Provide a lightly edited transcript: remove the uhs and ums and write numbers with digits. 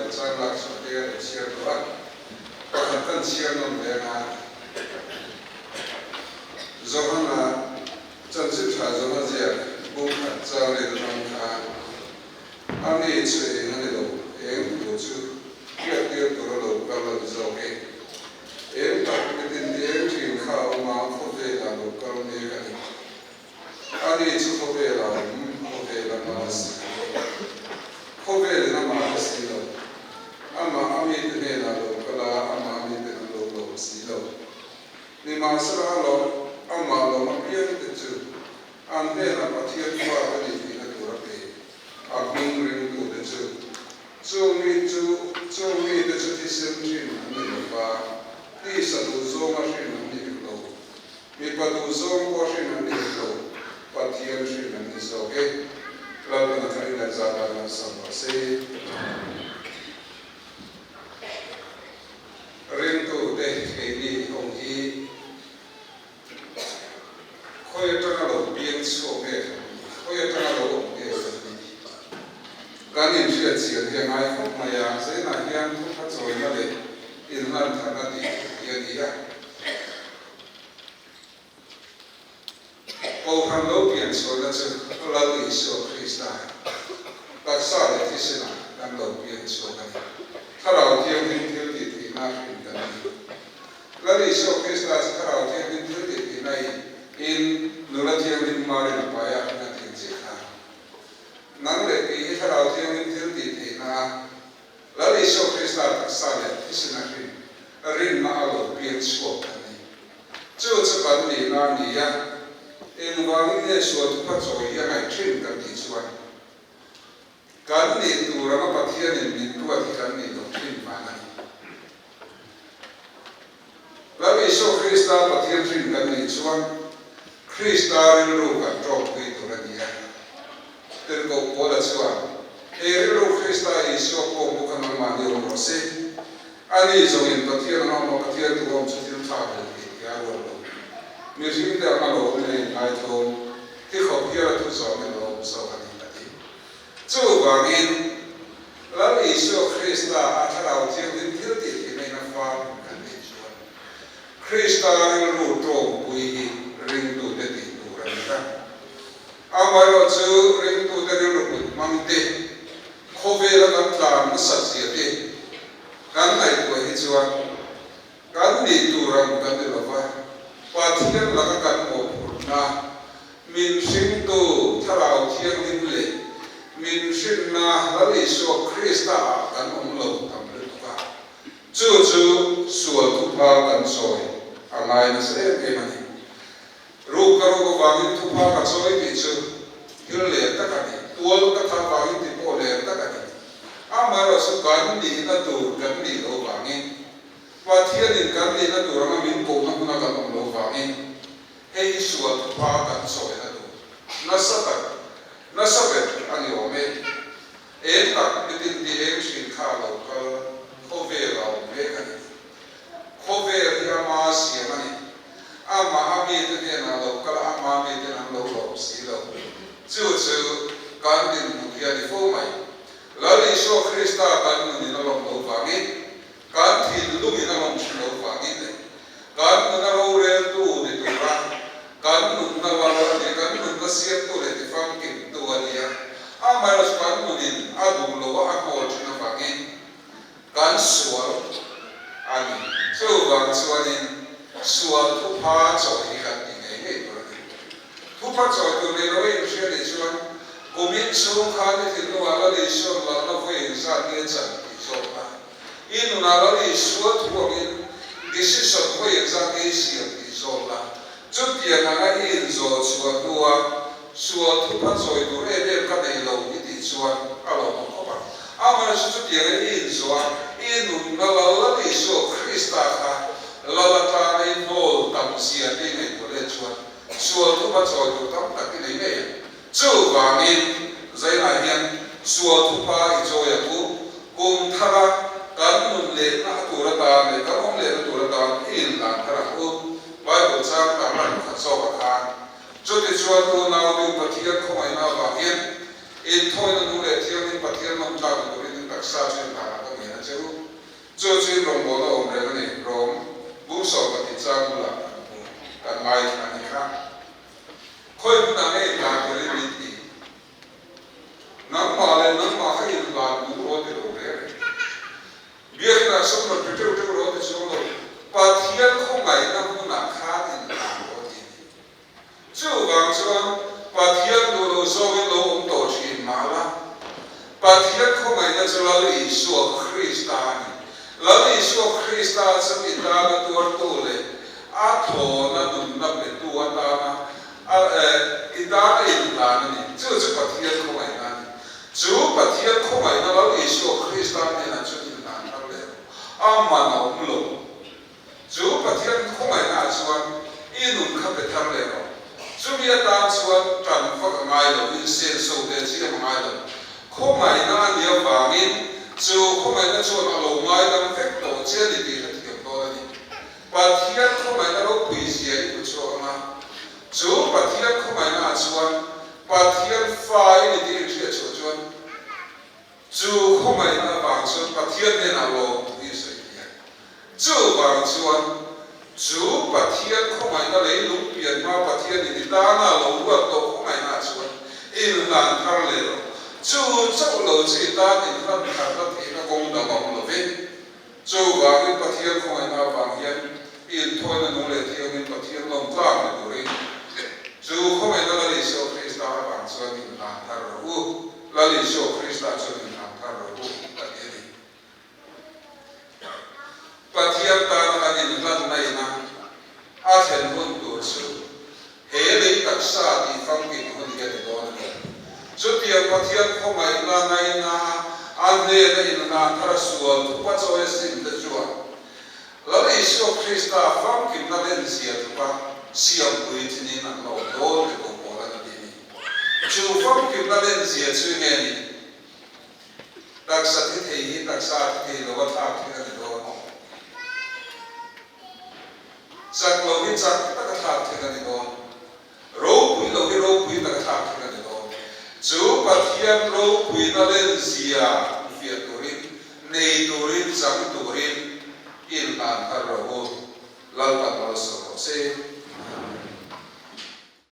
Bible chang lak chhuah te ka rawn chhiar duh a, pakhat kan chhiar nawm ve anga Johana chanchin tha Johana ziak bung khat chang leh atang khan a mi chu eng a ni lo, eng thu chu hriattir tur a lo kal a ni zawk e. Eng tak mitin ti eng thin kha a awm a, khawvelah lo kal mek a ni. Ani chu khawvel a awm, khawvel a hma si. Khawvelin amah a si lo. Amah a mite hnenah lo kal a, amah a miten an lo lawm si lo. Nimahsela a lawm, amah lawm apiangte chu an hnenah Pathian fa ka ni tihna tur a pe. A hming ringtute chu Chung mi chu chung mite chu thisen hrin an ni lo va, tisa duhzawnga hrin an ni hek lo. Mipa duhzawng pawh hrin an ni hek lo, Pathian hrin an ni zawk e. Lalpan a tharin an zah dan an sam rawh se. Ringtute keini awm hi Khawi atanga lo piang chhuak nge kan nih? Khawi atanga lo awm nge kan nih? Kan inhriat chian hi a ngai khawp mai a, Zainah hian thupha chawina leh inhlan tharna tih hi a ni a. Kohhran lo pian chhuahna chu Lal Isua Krista taksa leh thisenah kan lo pian chhuak a ni. Thlarau Thianghlim thil tih theihna hrin kan ni. Lal Isua Krista chu Thlarau Thianghlim thil tih theihna in in nula thianghlim Marin a pai a, a ti ang chiah kha. Nang leh kei hi Thlarau Thianghlim thil tih theihna a Lal Isua Krista taksa leh thisena hrin rinna a lo piang chhuak kan ni. Chu chu kan nihna a ni a, engvangin nge sual thupha chawi hi a ngaih thin kan tih chuan Kan nih tur anga Pathianin min ruat hi kan nih loh thin vang a ni. Lal Isua Krista Pathian hrin kan nih chuan Krista rilru kan tawkpui tur a ni a. Tirhkoh Paula chuan, He rilru Krista Isua pawh mu kha nangmahni awm rawh se. Ani zawngin Pathian anga awm a, Pathian tu awm chu thil thlak leh theih tia a ruat lo. Mihringte anga lo awm in a inngaithawm. Ti khawp hial a thu zawm in a awm zawk a ni, a ti. Chuvangin, Lal Isua Krista a Thlarau Thianghlim thil tih theihna in a far kan neih chuan, Krista rilru tawngpui hi ringtute tih tur a ni a. Amaherawh chu ringtute rilru kut hmang te, khawvela kan tlan nasat zia te kan ngaihtuah hi chuan, Kan nih tur ang kan ni lova, Pathian laka kan mawhphurhna, min hringtu Thlarau Thianghlim leh min hrinna Lal Isua Krista ah kan awm lo tam lutuk a, chu chu sual thupha kan chawi a ngai nasa em em a ni. Ruk ka ruk avangin thupha ka chawi tih chu thil ler tak a ni, tual ka tha vangin tih pawh ler tak a ni. Amaherawhchu chu kan nihna tur kan nih loh vangin, Pathianin kan nihna tur anga min kohna hmuna kan awm loh vangin hei hi sual thupha kan chawina tur nasa tak, nasa ber a ni awm e. Eng tak mitin tih eng thin kha a lo kal khawvel a awm mek a ni. Khawvel hi ama siam a ni. Amah a mite hnenah lo kal a, ama miten an lo lawm si lo. Chu chu kan dinhmun hi a ni fo mai. Lal Isua Krista kan nunin a lawm lo vangin, kan thinlungin a lawm thin lo vangin leh kan nuna roreltu ni tura kan nunna lal a ni, kan nunna siamtu leh tifamkimtu a ni a. Amaherawhchu kan nunin a duh lo a, a hnawl thin avangin Kan sual a ni. Chuvang chuanin sual thupha chawi hi kan ti ngei ngei tur a ni. Thupha chawi tur ni lo inhria nih chuan kumin chhung khan i thinlungah Lal Isua'n lalna vawi engzat nge chan tih zawk la. I nunah Lal Isua thu angin decision vawi engzat nge i siam tih zawk la. Chutiang anga i inzawh chhuah hnua Sual thupha chawi tur em em ka nei lo i tih chuan a lawmawm khawp ang. Amaherawhchu chutianga i inzawh a, i nunna lal la ni Isua Krista kha lal atana i hnawl tam zia te i ngaihtuah let chuan sual thupha chawi tur tam tak i nei ngei ang. Chuvangin Zainah hian sual thupha i chawi ang u, kum thara kan nun lehna a tur atan leh kan awm lehna tur atan i inhlan thar ang u. Bible chang tarlan pakhat zawkah khan Chutichuan unau nu Pathian khawngaihna avangin inthawina nu leh Thianghlim Pathian lawmtlakna turin in taksa chu in hlan ang a ni. Chu chu in rawngbawlna awm reng a ni, Rom bung 12 chang bulah kan hmu, kan ngaithla a ni kha. Khawi hmunah nge inhlan turin min ti? Nangmah leh nangmah kha inhlan duh rawh ti lo reng reng. Biakna sum rawn pe teuh teuh rawh ti chuang lo, Pathian khawngaihna hmunah khan inhlan rawh ti a ni. Chuvang chuan Pathian duh lo zawngin lo awm tawh thin mah la, Pathian khawngaihna chu Lal Isua Krista a ni. Lal Isua Krista chu i tana tuartu leh a thlawna nunna petu atana a i tana inhlan a ni. Chu chu Pathian khawngaihna a ni. Chu Pathian khawngaihna Lal Isua Krista hnenah chuan inhlan thar leh rawh. A man a awm lo. Chu Pathian khawngaihnaah chuan i nun kha pe thar leh rawh. Chumi atan chuan tan vak a ngai lo, insenso ve chiam a ngai lo. Khawngaihna a nih avangin chu khawngaihna chuan a lo ngaidam vek tawh che a ni tih hrethiam dawn a ni. Pathian khawngaihna ropui zia i hmu chhuak ang a, chu Pathian khawngaihnaah chuan Pathian fa i ni tih i inhriat chhuah chuan, Chu khawngaihna avang chuan Pathian hnenah lawm thu hi sawi thei a. Chuvang chuan chu Pathian khawngaihna leilung pian hma Pathianin i tana lo ruat tawh khawngaihnaah chuan inhlan thar leh rawh. Chu chauh lo chu i tan inhlan tharna theihna kawng dang a awm lo ve. Chuvangin Pathian khawngaihna avang hian i inthawina nung leh thiangin Pathian lawmtlak ni turin chu khawngaihna Lal Isua Krista avang chuan inhlan thar rawh u. Lal Isua Krista chuan inhlan thar rawh u a ti a ni. Pathian tana kan inhlanna ina a thlen hun tur chu he lei taksa tih famkim hun hi a ni dawn a ni. Chutiang Pathian khawngaihna ngaina a hnena inhlan thar a sual thupa chawi a sim te chuan Lal Isua Krista famkimna lenzia thupa siampui thinin an la awm dawn ti tur pawl a ni tih a ni. Chu famkimna lenzia chu nge ni? Taksa thi thei hi taksa thi thei lo a thlak thin a ni dawn. Chak lo hi chak tak a thlak thin a ni dawn. Ropui lo hi ropui tak a thlak thin a ni dawn. Chu Pathian ropuina lenzia fiah turin, nei turin, chang turin inhlan thar rawh u. Lalpan malsawm rawh se.